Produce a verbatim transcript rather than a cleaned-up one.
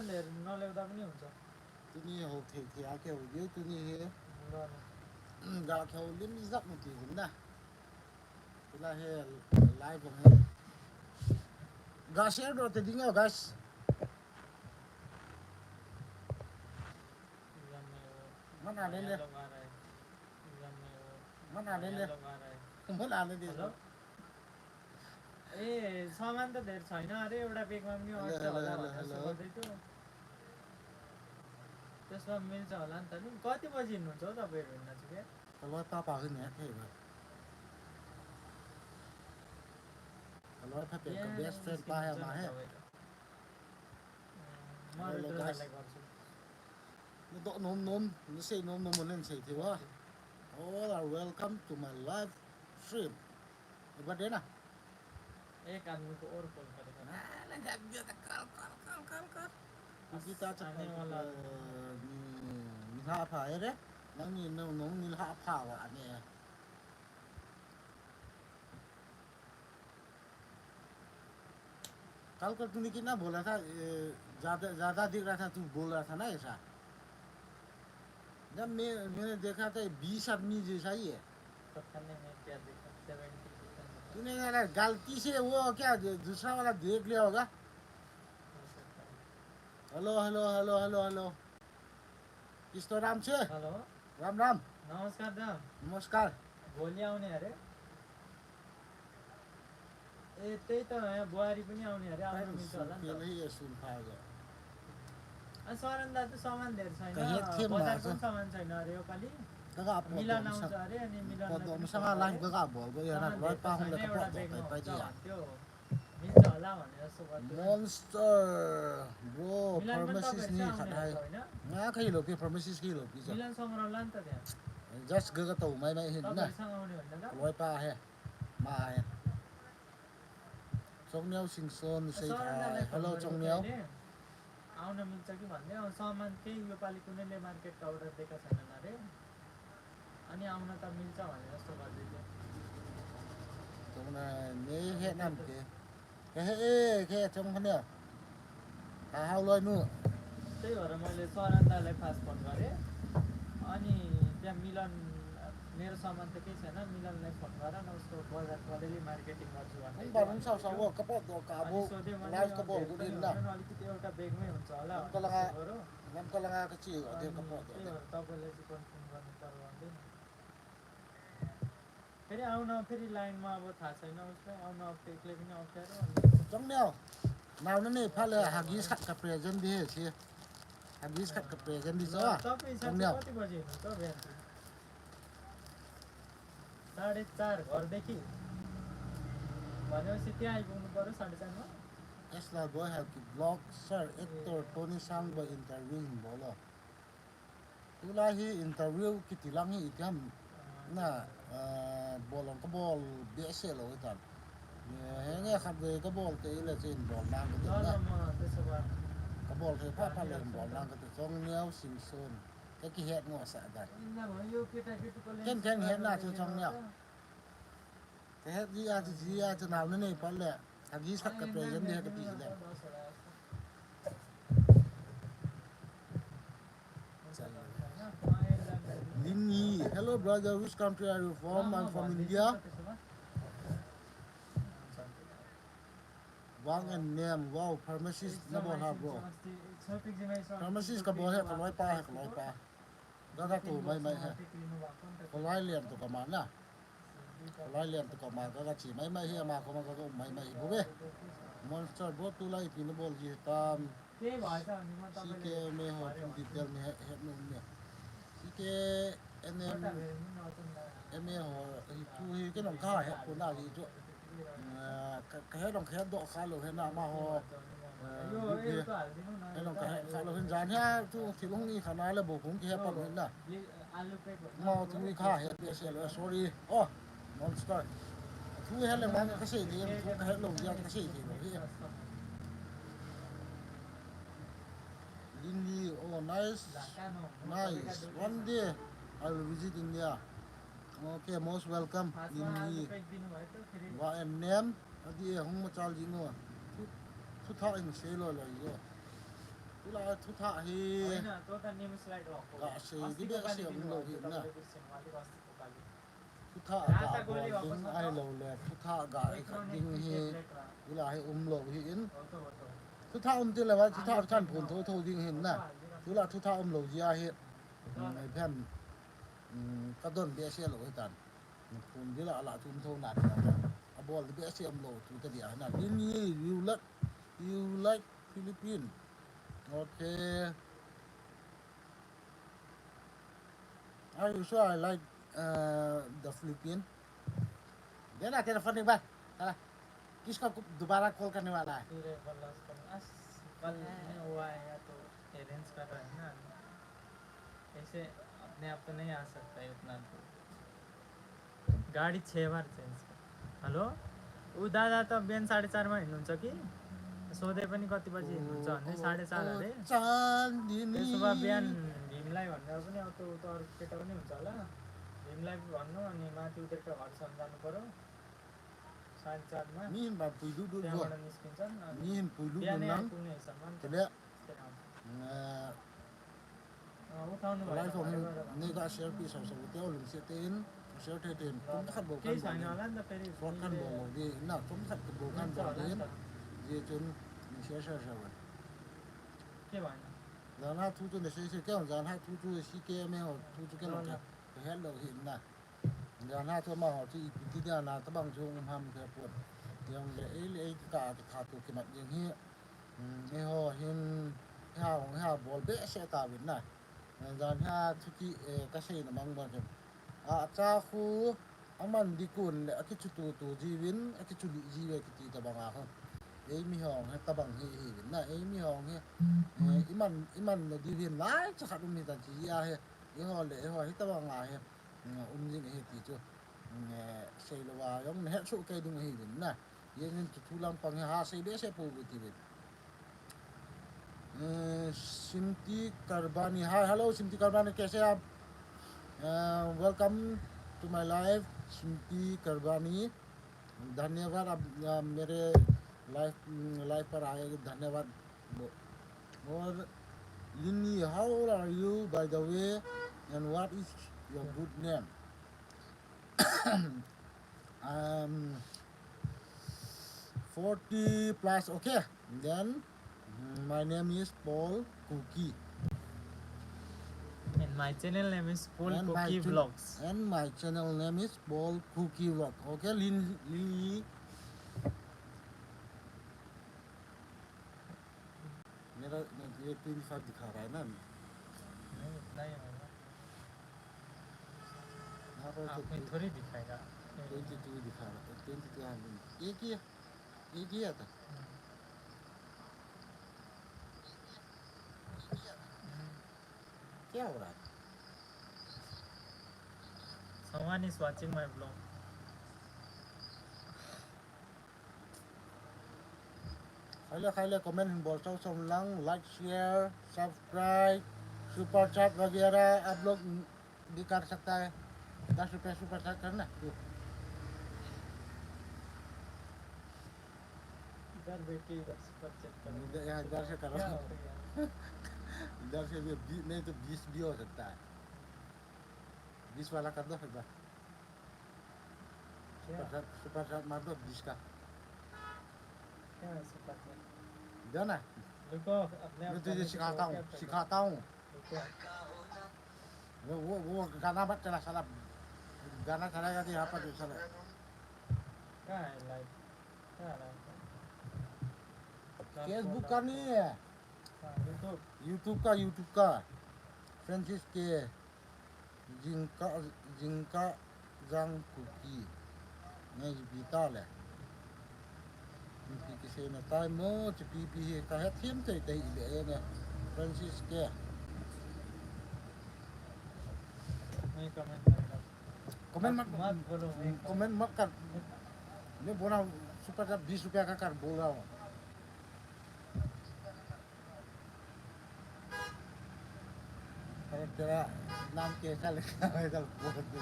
Nale, nale da ni huncha. Tuni ho thei thei a kihou diu tuni hi. Nale. Ga kihou lim ijat mu ti hung na. Tula hi live hung hi. Ga share doh te ding o, guys. Mana le le. Mana le le. Mana le le. Hello? ए, सामान त धेर छैन अरे, एउटा ब्यागमा पनि अट्ठ होला भनेर जस्तो गर्दै थियो। त्यसमा मिल्छ होला नि त नि। कति बजी हिँड्नुहुन्छ हौ तपाईँहरू हिँड्न चाहिँ? Kaloi pa pa hin ya thei ba. Kaloi pa pe ka best friend pa he ma he. Hello, guys. Na doh nom nom, na sei nom nom mo nen sei thei ba. All are welcome to my live stream. Iba de na. एक आदमी को और कॉल करेगा। Na, na, na, call, call, call, call, call. Kita cakap ni, ni ha apa ya de? Nang ni nong nong ni ha apa wa ni. कल का तूने कितना बोला था, ज्यादा ज्यादा दिख रहा था, तू बोल रहा था ना ऐसा। जब मैं मैंने देखा था, बीस आदमी जैसा ही है। पता नहीं मैं क्या देखा, सेवेंटी कितना देखा। तूने यार गलती से वो क्या दू- दूसरा वाला देख लिया होगा। Hello hello hello hello hello. किस्तो राम छे? हेलो। राम राम। नमस्कार दा। नमस्कार। भोलि आउने अरे। ए, त्यही त, यहाँ बुहारी पनि आउने अरे, आउन मिल्छ होला नि त। अनि सरन दा त सामान धेर छैन, बजारको पनि सामान छैन अरे यो पालि। मिलन आउँछ अरे, अनि मिलन पनि सामान त छैन, एउटा ब्यागमा हुन्छ भन्थ्यो। मिल्छ होला भनेर यस्तो गर्छु। Monster, bro, मिलन पनि pharmacist नि खत है। Nga ka hilo pi pharmacist ka hilo pi cha. मिलन समारोहलाई नि त त्यहाँ। Just ga ka tau mai mai hin na. Loi pa he. Ma he. Chongneo Singson say hi. Hello Chongneo. आउन मिल्छ कि भन्दै, अँ, सामान केही यो पालि कुनैले मार्केटका अर्डर दिएका छैनन् अरे। अनि आउन त मिल्छ भने जस्तो गर्दै थियो। Chongneo ne he nam ke. Ke he e, ke chong khane. Ha hao loi nu. त्यही भएर मैले सरन दालाई खास फोन गरेँ। अनि त्यहाँ मिलन मेरो सामान त केही छैन, मिलनलाई फोन गर न, उसको बजारको अलिअलि मार्केटिङ गर्छु भन्दै थियो। Ba nung sao sao ka po do ka bo. Live ka bo gu din na. Alikiti euta bag mai huncha hola. Nam ka langa ka chi o de ka po do. Tapo le chi kon phone garnu paro ande. Pheri auna pheri line ma abo tha sai na usle auna pheri kle bina pheri. Chongneo. Nau na ne pha le Huggies khat ka present di he chi. Huggies khat ka present di cha. Chongneo. साढे चार घरदेखि भनेपछि त्यहाँ आइपुग्नु पर्यो साढे चारमा। Yes la boy, have to block sir, actor Tony Sangbo interview hin bolo. Tulai hi interview kiti lang hi itiam na, bolong ka bol be se lo itan. He nge khat ve ka bol te ile chin bol nang ka tin na. Ka bol the pha pha le bol nang ka tin Chongneo Singson. Ka kihet ngo sa dan. Ken ken het na chu Chongneo. Ka het ji a chu ji a chu nau na nei pal le. Huggies khat ka present di he ka ti le. Linyi, hello brother, which country are you from? I'm from India. Wang and Niam, wow, pharmacist na bol ha bro. Pharmacist ka bol he, ka loi pa he, ka loi pa. Ka ka tu mai mai he. Ka loi lian tu ka ma na. Ka loi lian tu ka ma, ka ka chi mai mai he, ma ka ma ka ka um mai mai he bu be. Monster bro, tulai ipi na bol ji tam. C K M A ho thu detail ni he, he nu ni. C K N M M A ho hi thu hi ke nong ka he ko na li chu. Ka, ka he nong ka he do kha lo he na ma ho. Group hi. He nong ka he kha lo hin jan he tu thil hung i kha na le bo kung ki he pa na. Mau thu kha he pe se lo, sorry. Oh, Monster. Thu he le mang ka sei de, thu ka he lo ya ka sei de lo he. Linyi, oh, nice. Nice. One day I will visit India. Okay, most welcome. Linyi. Wa and Niam. Adi e hung machal ji no. Thu, thu tha in sei lo lo yo. Thu Lai thu thah hi. Ga sei di behseh umlou hi na. Thu thah ga bol ding ahilou le thu thah ga ikhat ding hi. Tulai hi umlou hi in. Thu thah um ti le va thu thah chan phun tho tho ding hi na. Tulai thu thah umlou ji ahi. Nei phen. Ka don behseh lou hi tan. Phun di la la thum tho na. Abol di behseh umlou thu ta dia na. Lin Yi, you like, you like Philippine. Okay. Are you sure I like uh, the Philippine? देना तेरा फोन एक बार. साला, किसको दोबारा कॉल करने वाला है? फिर एक बार लॉस करना. बस कल नहीं हुआ है तो अरेंज कर रहा है ना. ऐसे अपने आप तो नहीं आ सकता है उतना दूर. गाडी छ बार चेन्ज. हेलो, ऊ दादा त बिहान साढे चारमा हिँड्नुहुन्छ कि? सोधे पनि कति बजी हिँड्नुहुन्छ भन्दै साढे चार अरे. त्यसो भए बिहान भीमलाई भनेर पनि अब त्यो त अरू केटा पनि हुन्छ होला. भीमलाई भन्नु अनि माथि उनीहरूको घरसम्म जानु पर्यो साढे चारमा. Mi hin ba pui du du bo. त्यहाँबाट निस्किन्छन् अनि Mi hin pui du बिहानै nang. आइपुग्ने हिसाबमा नि त. Tele. त्यस्तै काम. Na. Lai song hin nei ga share pi sau sau te o lungset te in share te te in kum khat bou kan bol in. Short kan bol lou di na kum khat bou kan bol di in. Ji chun min share share share bol. Jan ha thu chu na sei sei ke jan ha thu chu si ke me ho thu chu ke lo the. Hello hi na. Jan ha chu amaho chu ipi ti dia na tabang chu um ham khe pon. Jong le ei le ei ka ka tha tu kimat jeng hi. Eiho hin ha hong ha bol behseh tauvin na. Jan ha chu ki ka seina mang bang khe. A cha khu aman di kun le akichu tu tu jiuvin akichu li jiuve kiti tabang a khu. Ei mi hong he tabang hi hi vin na ei mi hong he. Iman iman le di vin lai cha khat um hi ta chi a he. Eiho le eiho hi tabang a he. Um jing ahi ti chu. Sei lou a jong na het soh kei ding ahi vin na. Yen in chu thu lang pang hi ha sei behseh pou ve ti vin. Simti Karbani. Hi, hello Simti Karbani, kaise aap? Welcome to my live, Simti Karbani. धन्यवाद आप मेरे live live पर आए, धन्यवाद. और Lini, how old are you, by the way, and what is your good name? Um, forty plus, okay. Then, mm, my name is Paul Kuki. And my channel name is Paul And my Kuki channel- Vlogs. And my channel name is Paul Kuki Vlog. Okay, Lin, Lin Yi. मेरा, ये twenty five दिखा रहा है ना? नहीं, इतना ही होगा. यहाँ पर तो आपने थोड़ी दिखाएगा. ट्वेंटी टू दिखा रहा है, ट्वेंटी टू हाँ, एक ही है, एक ही है था. हम्म. क्या हो रहा है? Someone is watching my vlog. Khaile, khaile, comment hin bol chom chom lang, like, share, subscribe, super chat वगैरह आप लोग भी कर सकता है. दस रुपये super chat करना. इधर बैठ के इधर super chat करो. इधर, यहाँ इधर से करो. क्या हो गया? इधर से भी, बी-, नहीं तो बीस भी हो सकता है. बीस वाला कर दो एक बार. क्या? Super chat, super chat मार दो बीस का. क्या है super chat? दो ना. रुको, अपने आप मैं तुझे करने की सिखाता कोशिश हूँ, कर. सिखाता हूँ. रुको. वो, वो, वो गाना मत चला साला. गाना चलाएगा तो यहाँ पर चला. क्या है live? क्या है live? Facebook का नहीं है. हाँ, YouTube. YouTube का, YouTube का. Francis K. Jingkah, Jingkah Jang Kuki. Ngai bita le. Pi kiseina tai mo, chu pi pi hi ka het them tei tei le ne. Francis K. नहीं, comment मत करो. Comment मत, मत बोलो, नहीं. Comment मत कर. मैं बोला super chat बीस रुपया का कर बोल रहा हूँ. अरे तेरा नाम कैसा लिखा है इधर बोल दे.